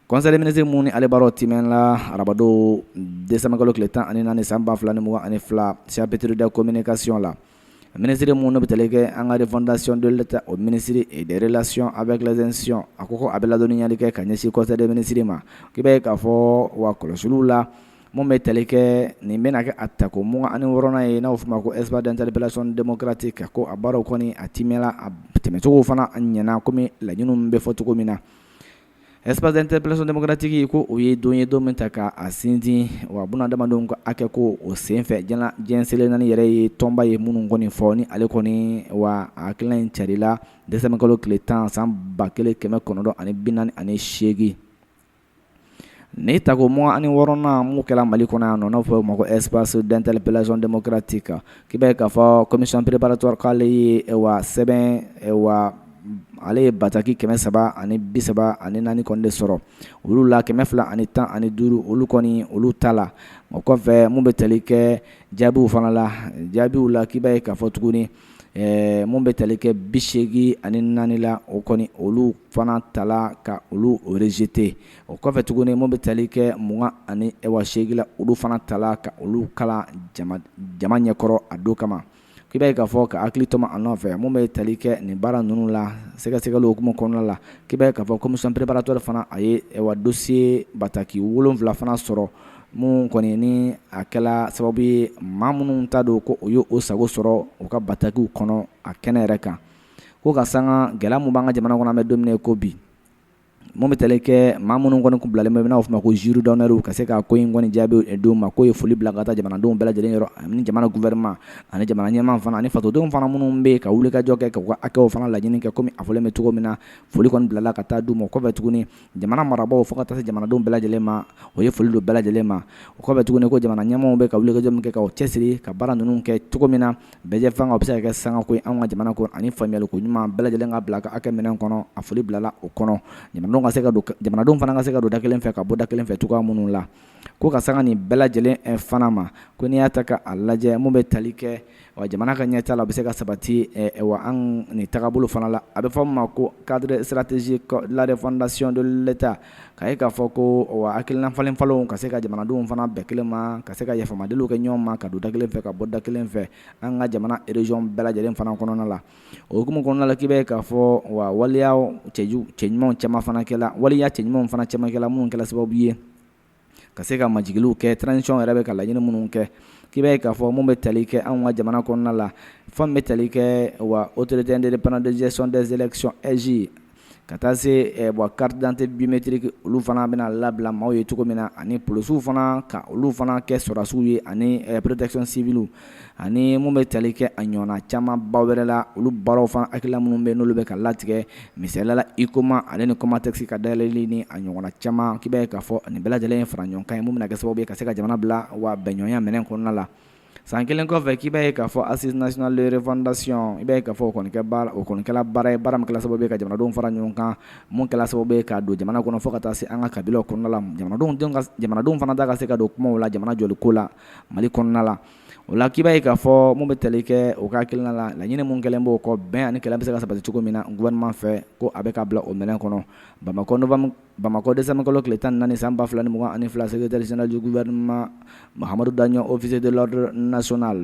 Conseil des ministres mun ni ale baaraw timɛla arabadon décembre kalo tile 14 san 2022 chapitre de communication la, minisiri mun n'o bɛ tali kɛ an ka refondation de l'État, o ministre et des relations avec les institutions, a ko a bɛ ladɔnniyali kɛ ka ɲɛsin conseil des ministres ma. K'i b'a ye k'a fɔ wa kɔlɔsiliw la, mun bɛ tali kɛ nin bɛna kɛ a tako 26nan ye, n'a bɛ f'o ma ko espace d'interpellation démocratique, ko a baaraw kɔni a timɛla, a tɛmɛcogo fana ɲɛna komi laɲiniw bɛ fɔ cogo min na. Espace d'interpellation démocratique, ko o ye don ye, don min ta ka a sinsin wa bunadamadenw ka hakɛ ko o senfɛ diɲɛ selen naani yɛrɛ ye tɔnba ye minnu kɔni fɔ ni ale kɔni wa a hakilina in carila décembre kalo tile 10 san 1948. Ni tako 26nan mun kɛra Mali kɔnɔ yan nɔ, n'a fɔ o ma ko espace d'interpellation démocratique, k'i b'a ye k'a fɔ commission préparatoire k'ale ye wa sɛbɛn wa ale ye bataki 334 kɔni de sɔrɔ. Olu la, 215, olu kɔni olu ta la. O kɔfɛ, mun bɛ tali kɛ jaabiw fana la, jaabiw la, k'i b'a ye k'a fɔ tuguni mun bɛ tali kɛ 84 la, o kɔni olu fana tala ka olu rejeter. O kɔfɛ tuguni, mun bɛ tali kɛ 28 la, olu fana tala ka olu kalan jama ɲɛkɔrɔ a don kama. K'i b'a ye k'a fɔ ka hakili tɔmɔ a nɔfɛ, mun bɛ tali kɛ nin baara ninnu la, sɛgɛsɛgɛli hukumu kɔnɔna la, k'i b'a ye k'a fɔ commission préparatoire fana a ye wa dossier bataki 7 fana sɔrɔ, mun kɔni ni a kɛla sababu ye maa minnu ta don ko o ye o sago sɔrɔ u ka batakiw kɔnɔ a kɛnɛ yɛrɛ kan. Ko ka sanga gɛlɛya mun b'an ka jamana kɔnɔ, an bɛ don min na ko bi, mun bɛ tali kɛ maa minnu kɔni kun bilalen bɛ, n'a fɔ ma ko jury d'honneur, ka se ka ko in kɔni jaabi d'u ma, k'o ye foli bila ka taa jamanadenw bɛɛ lajɛlen yɔrɔ ani jamana gouvernement ani jamana ɲɛmaa fana ani fasodenw fana minnu bɛ yen ka wuli ka jɔ kɛ ka u ka hakɛw fana laɲini kɛ, komi a fɔlen bɛ cogo min na. Foli kɔni bilala ka taa d'u ma. O kɔfɛ tuguni, jamana marabaaw fo ka taa se jamanadenw bɛɛ lajɛlen ma, o ye foli don bɛɛ lajɛlen ma. O kɔfɛ tuguni, ko jamana ɲɛmaaw bɛ ka wuli ka jɔ min kɛ ka cɛsiri ka baara ninnu kɛ cogo min na, bɛɛ fanga o bɛ se ka kɛ sangako ye anw ka jamana kɔnɔ, ani faamuyali ko ɲuman bɛɛ lajɛlen ka bila ka hakɛ minɛn kɔnɔ. A foli bilala o kɔnɔ, jamanadenw ka se ka don, jamanadenw fana ka se ka don da kelen fɛ ka bɔ da kelen fɛ cogoya minnu la. Ko ka sanga nin bɛɛ lajɛlen fana ma, ko n'i y'a ta ka a lajɛ, mun bɛ tali kɛ wa jamana ka ɲɛta la, a bɛ se ka sabati wa an nin tagabolo fana la, a bɛ fɔ min ma ko cadre stratégique la refondation de l'État, ka ye k'a fɔ ko wa hakilina falen falenw ka se ka jamanadenw fana bɛɛ kelen ma, ka se ka yafamadeliw kɛ ɲɔgɔn ma, ka don da kelen fɛ ka bɔ da kelen fɛ an ka jamana région bɛɛ lajɛlen fana kɔnɔna la. O hukumu kɔnɔna la, k'i bɛ k'a fɔ wa waleya cɛɲumanw caman fana kɛla, waleya cɛɲumanw fana caman kɛla, minnu kɛla sababu ye ka se ka majigiliw kɛ transition yɛrɛ bɛ ka laɲini minnu kɛ. K'i b'a ye k'a fɔ mun bɛ tali kɛ anw ka jamana kɔnɔna la, fɛn bɛ tali kɛ wa autorité indépendante de gestion des élections AIGE, ka taa se wa carte d'identité biométrique, olu fana bɛna labila maaw ye cogo min na, ani polisiw fana ka olu fana kɛ sɔrɔdasiw ye, ani protection civile, ani mun bɛ tali kɛ a ɲɔgɔnna caman ba wɛrɛ la, olu baaraw fana hakilina minnu bɛ yen, n'olu bɛ ka latigɛ, misaliya la Huicoma ale ni Comatex ka dayɛlɛli ni a ɲɔgɔnna caman. K'i b'a ye k'a fɔ nin bɛɛ lajɛlen ye fara ɲɔgɔn kan ye, mun bɛna kɛ sababu ye ka se ka jamana bila wa bɛnɲɔgɔnya minɛn kɔnɔna la. San kelen kɔfɛ, k'i b'a ye k'a fɔ assise nationale de refondation, i b'a ye k'a fɔ o kɔni kɛ baara, o kɔni kɛla baara ye, baara min kɛla sababu ye ka jamanadenw fara ɲɔgɔn kan, mun kɛla sababu ye ka don jamana kɔnɔ fo ka taa se an ka kabilaw kɔnɔna la, jamanadenw fana da ka se ka don kumaw la jamana jɔli ko la Mali kɔnɔna la. O la, k'i b'a ye k'a fɔ mun bɛ tali kɛ o ka hakilina la, laɲini mun kɛlen b'o kɔ, bɛn ani kɛlɛ bɛ se ka sabati cogo min na, gouvernement fɛ ko a bɛ ka bila o minɛn kɔnɔ. Bamakɔ novembre, Bamakɔ décembre kalo tile 14 san 2022, secrétaire général du gouvernement Mahamadou Dagnon, officier de l'ordre national.